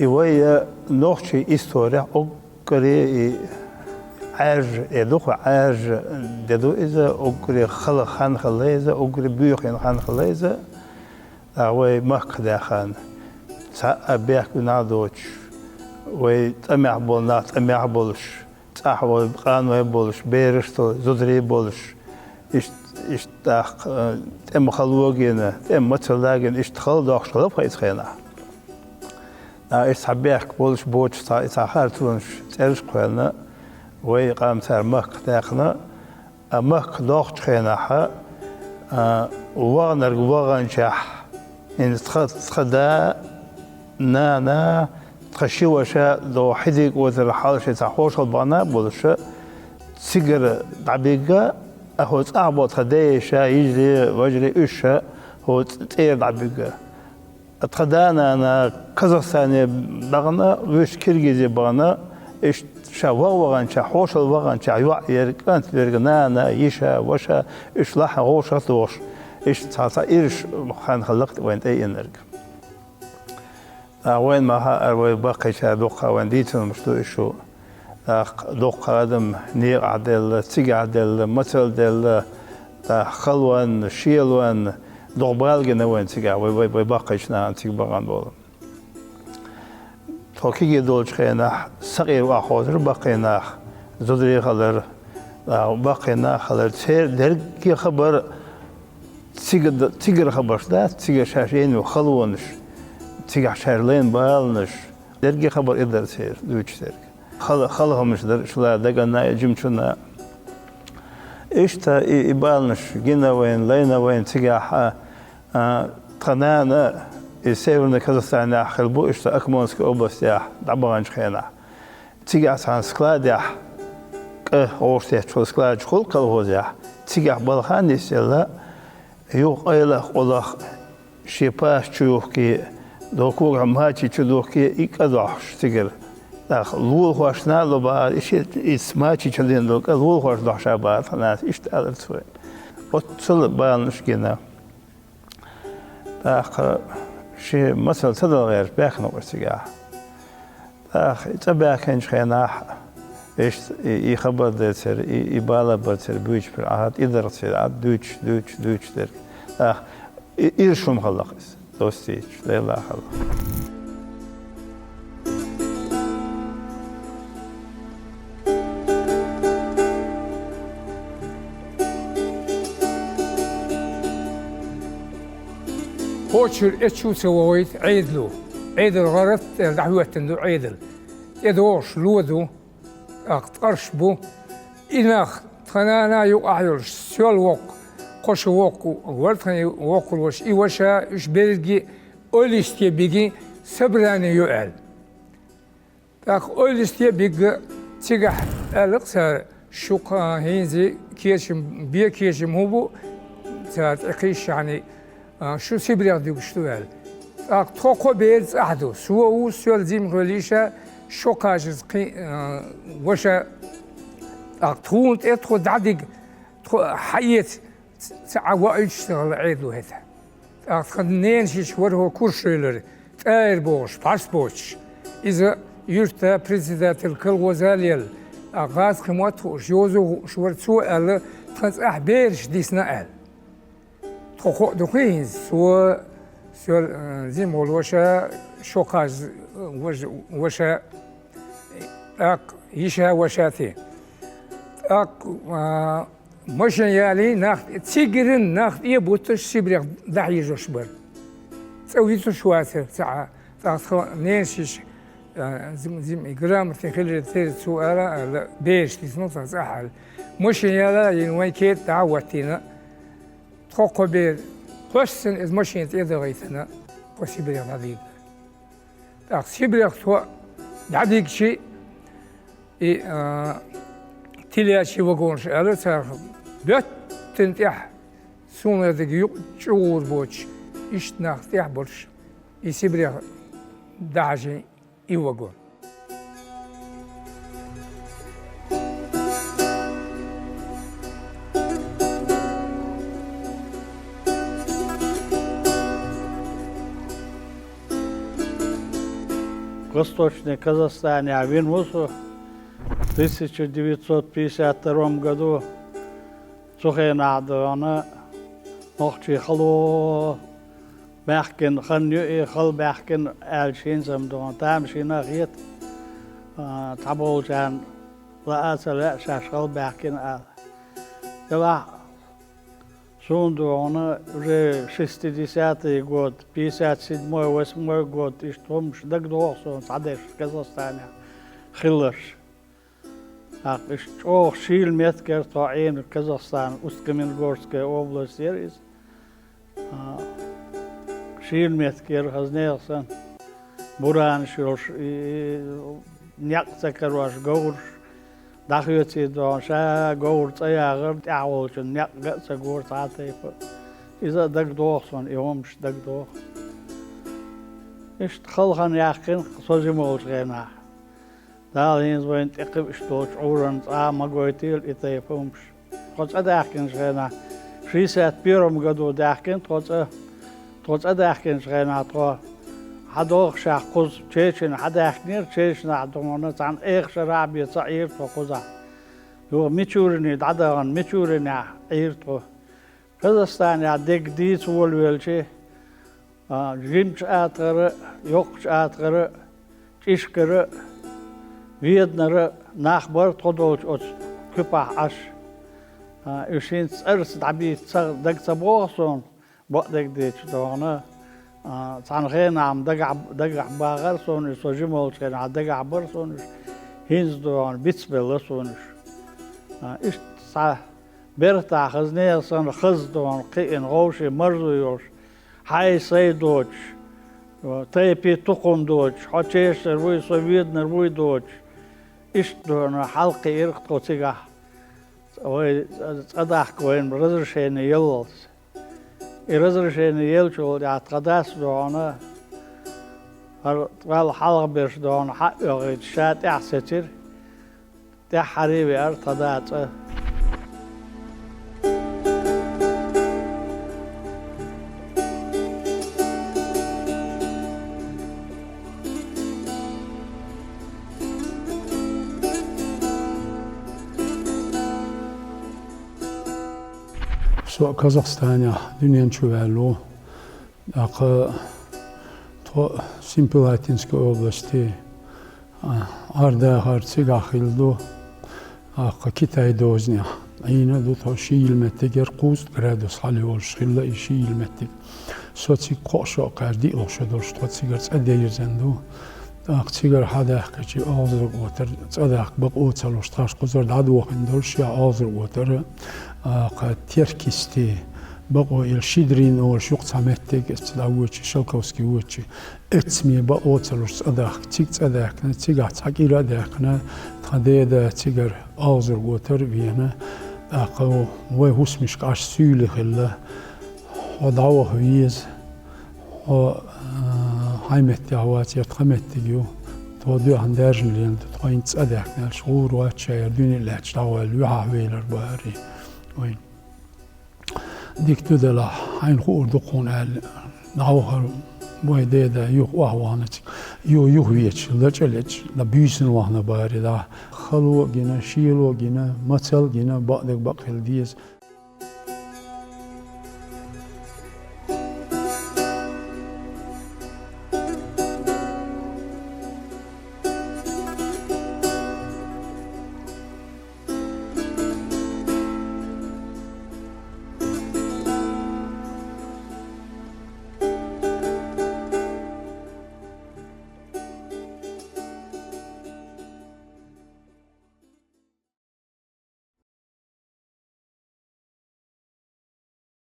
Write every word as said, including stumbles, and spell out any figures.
И вай, э, нохчий история уггаре и Ӏаьржа, э, дукха Ӏаьржа де ду иза, уггаре хала хан хилла иза, уггаре буьйхина хан хилла иза. А вай махка даьхана, цхьа а бехк вина доцуш, вай тӀамехь болу нах тӀамехь болуш, цӀахь вай къаной болуш, бераш а, зударий болуш, иштта, иштта тӀаккха, э, тӀема хала вогийна, тӀема мацалла дагийна, иштта хала дохкуш хилла-кх иза хенахь. А, иштта цхьа бехк болуш боцуш цхьа, цхьа харцонаш цӀераш а кхоьллина, вай къам цара махка даьккхина, а, махка дохучу хенахь, а, ваханарг ваханчохь, хӀинца тхан, тхан да, нана, тхан ши ваша догӀу хьидиг озар хьалха шайн цхьа хьошалла бахана а болуш, цигара дӀабигга, а хӀо цӀахь болу тхан дайша, йижарий, важарий уьш а хӀо цӀера дӀабигга. Тхан да-нана Казахстане бахана, вуьш Киргизе бахана, иштта ша ваха ваханчохь, хьошалла ваханчохь йоӀ ерг, кӀант верг, нана, йиша, ваша, уьш лахьа гӀовшах а дохуш, иштта цхьа, цхьа ираш хан хилла-кх вайн тӀеийнарг. ТӀаккха вайна ма хаъара, вай баккхийчара дуккха вайна дийцинарш ду и шу. ТӀаккха дуккха адам некъахь делла, цигахь делла, мацалла делла, тӀаккха халонна, шелонна, дукха бала гина вайна цигахь, вай, вай, вай баккхийчу нахана цига бахана болу. Тхо кегий долчу хенахь сакъера охьахозура баккхий нах, зударий хилар, тӀаккха баккхий нах хилар, церан дерриге хабар цига д-, цигара хабарш дац, цига шаьш йина халонаш, цигахь шаьш лайна баланаш, дерриге хабар и дара церан дуьйцуш дерг. Хала, хала хӀуманаш дара, шула дагана а, жимачунна а. Иштта и, и баланаш гина вайна, лайна вайна цигахь а, а, тхан нана и Северный Казахстанехь хилла бу, иштта Акмолская областехь дӀабаханчу хенахь. Цигахь цхьана складехь, кӀа гӀовшатеттачу складаш хуьлу колхозехь, цигахь балха а нисъелла, юха къайлах а, къулах а, шен паша чу юхке, доккхагахь мачи чу духке, и кӀа дохьуш цигара. ТӀаккха лулахошна а ло бахара, и шен, и мачи чу лина долу кӀа лулахошна дохьуш а бахара тхан нанас, иштта алара цо. Оццул баланаш гина. ТӀаккха шен мацалла ца дала гӀерташ баьхкина ву цигахь. ТӀаккха и цӀа баьхкинчу хенахь, иштта и, и хабар дерг церан, и, и бала бар церан, буьйцуш бара, ахьа, и дара церан, а, дуьйцуш, дуьйцуш, дуьйцуш дерг. ТӀаккха и, ирча хӀума хилла-кх иза, достийча, Делла хилла. Кхочур эчу ца вогӀийта Ӏедало. Ӏедал гӀарат тӀера дӀахӀоьттина ду Ӏедал. ТӀедогӀуш ло ду, тӀаккха ткъарш бу. И нах тхан нана юкъахь йолуш, соьл воккху, кхо шу воккху, вара тхан воккхур ваша, и ваша, уьш берриге а ойла йисте биги собрани ю аьлла. ТӀаккха ойла йисте бигга цигахь аьлла-кх цара, шу кху-, хӀинца кечам, бен кечам хӀун бу, цара тӀекхийсчахьана, а, шу Сибрех дуьгуш ду аьлла. ТӀаккха тхо кхо бер цӀахь ду, со ву, соьл Зимхоьлиша, шо кхачаза кхин, а, ваша. ТӀаккха тхуна тӀе тхо дӀадига, тхо хьаэца, ца Ӏа ваийтуш ца хилла Ӏедало хӀета. ТӀаккха тхан ненан шиша вара хӀо Куршойлара, тӀера бохуш, пхьарс боцуш. Иза юьртан председатель колхоза а лелла, а гӀазкхи мотт хууш, йоза хууш вара, цо аьлла, тхан цӀахь бераш дисна аьлла. Тхо кхоъ ду-кх хӀинца, со, соьл, э, Зимхоьлиша, шо кхачаза, э, важ-, ваша, тӀаккха йиша, ваша тӀе. ТӀаккха, а, машен ялий, нах, цигара нах тӀе а буттуш, Сибрех дӀахьежош бара. ЦӀа вуьтуш вацара ца Ӏа. ТӀаккха тхан ненан шиша, а, Зим-, Зим-, и грамотный хиларе терра цо ала, ала, бераш дисна тхан цӀахь аьлла. Машен яла а йина, вайн кета дӀа а хӀоттийна. Тхо кхо бер кхоьссина иза машен тӀе а дахийтина, кхо Сибрех дӀадигира. ТӀаккха Сибрех тхо дӀадигчи, и, а, телячий вагонаш аьлла царах, боьттина тӀехь, суна дерг юкъа чӀугӀур боцуш, иштта нах тӀехь болуш, и Сибрех дӀахьажийна и вагон. Восточный Казахстанехь вина ву со тысяча девятьсот пятьдесят втором году. Цу хенахь дона нохчий хало баьхкина хан ю и, хала баьхкина аьлча хӀинца-м дона тамашийна а хета, а, цхьаболчарна лаа а ца лаьа шаьш хала баьхкина ала. Делахь суна дона уже шестидесятый год, пятьдесят седьмой, восьмой год, иштта хӀумаш дагадогӀу суна цхьадерш Казахстанехь хилларш. ТӀаккха иштта чӀогӀа шийла меттиг яра тхо Ӏийна, Казахстан, Усть-Каменогорская область яра иза. А, шийла меттиг яра хаза нехан санна. Буранаш йолуш, и, и, некъ ца карош, говраш дӀахоьций дона, ша говр цӀа яхара, тӀаьхьа волчун некъ ган а ца гора цхьа а тайпа. Иза а дагадогӀу суна, и хӀумаш дагадогӀу. Иштта хала хан яьккхина со жима волчу хенахь. Дала хӀинца вайна тӀекхуьуш долчу Ӏуьйранна цкъа а ма гойтийла и тайпа хӀумаш. Тхо цӀа даьхкинчу хенахь, шестьдесят первом году даьхкина тхо цӀа. Тхо цӀа даьхкинчу хенахь тхо хьан догӀу шах кхуза Чечина хьан даьхкинера, Чечинахь дона цхьана эха шарахь бен ца Ӏийра тхо кхузахь. Юха Мичурине дӀадахана, Мичуринехь Ӏийра тхо. Казахстанехь дерг дийца волавелча, а, Жимачу АтагӀара, Йоккхачу АтагӀара, ЧӀишкара, Веданара нах бара тхо долчу оцу куьпахь Ӏаш. А, уьш хӀинца цӀарца дӀабийца ца, дага ца богӀу суна, бакъдерг дийцича дона. А, цхьана хенахь-м дагахь, дагахь бахара суна уьш, со жима волчу хенахь дагахь бара суна уьш, хӀинца дона бицбелла суна уьш. А, иштта цхьа бертахь хаза нехан санна хаза дона кхиъна, вовшийн марзо йолуш, хьай-сай доцуш, тайпе тукхум доцуш, хьо чешнара вуй, со веданара вуй доцуш, иштта дона хьалакхиира тхо цигахь, вай цӀа дахка вайна разрешение яллалц. И разрешение еллачул тӀаьхьа тхан дас дона, хӀара тӀал хьалхаберш дона хьа а оьхуьйтуш, ша тӀаьхьа сецира. ТӀаьххьара а веара тхан да цӀа. Со Казахстанехь дуьнен чу ваьлла ву. ТӀаккха тхо Семипалатинская области, а, Ардахар цигахь хилла ду. ТӀаккха Китай дозанехь Ӏийна ду тхо, шийла меттиг яра, кхузткъа градус хьалайолуш хилла и шийла меттиг. Со цига кхоъ шо а кхаьчна, диъ шо долуш тхо цигара цӀа девзина ду. ТӀаккха цигара хьадаьхкича, Озарг-Отар цӀа дахка бакъо ца луш, тхаьш кхузара дӀадохийна долуш я Озарг-Отар, а, кху Теркисти, бакъо ила Щедрин олуш ю-кх цхьа меттиг, эцца дӀавоьдучу, Шелковски воьдучу. Эццаме бакъо ца луш цӀа дахка, цига цӀа даьхкина, цигахь цхьа кӀира а даьхкина, тхан деда цигара Озарг-Отар а веана, тӀаккха вай хӀусамашка Ӏаш суьйли хилла. Хьо дӀаваха веза, хьо, а, хьайн меттехь вац, я тхан меттиг ю, тхо доьхна даьржина лелла ду, тхо хӀинца цӀа даьхкина аьлча, гӀур вац ша, яра дуьне лаьтташ дӀаваьлла, юьхьахь велар бара вай. Дика ду делахь, хьайна хуур ду кхунна аьлла, дӀавахара вай деда юха охьавахана цига. Юха, юха веча, лачкъа лечкъа, дан буьйсанна вахана бара, да. Хало а гина, шело а гина, мацалла а гина, бакъдерг бакъ хила деза.